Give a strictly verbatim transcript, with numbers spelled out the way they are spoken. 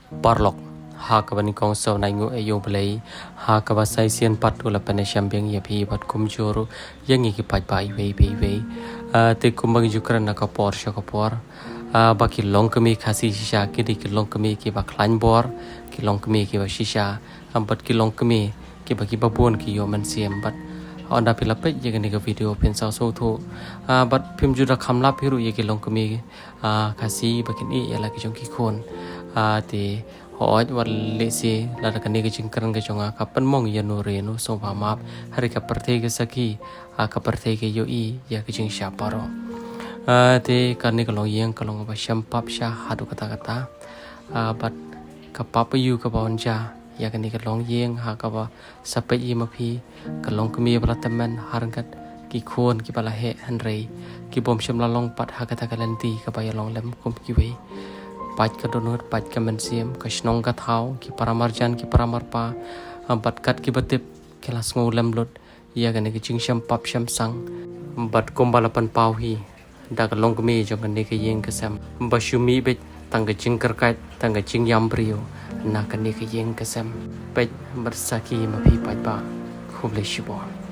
Paralok, ha kaba nyngkong sngewbha nguh ïa U Blei ha kaba sa shisien pat u la pynïashem biang ïa phi bad kumjuh ruh ïa ngi ki paidbah iwei pa iwei. Ah, te kumba ngi ju kren na ka por sha ka por, ah, ba ki longkmie Khasi shisha ki dei ki longkmie kiba khlaiñ bor, ki longkmie kiba shisha, ah, bad ki longkmie kiba kiba bun ki ïoh mynsiem. Bad ynda phi la peit ïa kane ka video phin sa sngewthuh, ah, bad phim ju da kham lap hi ruh ïa ki longkmie, ah, Khasi ba kin ïeh ïa la ki jong ki khun. Ah, te hooid, wat lehse lada kane ka jingkren ka jong nga ka pynmong ïa no re no, sngewbha map, hynrei ka pyrthei ka sakhi, ah, ka pyrthei ka ïohi ïa ka jingshah baroh. Ah, te kane ka longïing ka long kaba shem pap sha haduh katta katta. Ah, bad ka pap aiu kaba yn jia ïa kane ka longïing ha kaba sa peit ïa ma phi, ka longkmie ba la tymmen ha ryngkat ki khun kiba la heh, hynrei ki bym shym la long pat ha kata ka lynti kaba ïalong lem kum kiwei. Pait ka dohnud, pait ka mynsiem, ka shnong ka thaw, ki para marjan ki para marpa, ah, bad kat kiba tip ki la sngew lem lut ïa kane ka jingshem pap shem sang. Bad kumba la pynpaw hi da ka longkmie jong kane ka ïing ka sem, ba shu mih beit tang ka jingkyrkait, tang ka jingïam briew na kane ka ïing ka sem. Peit bad sakhi ma phi paidbah. Khublei shibun.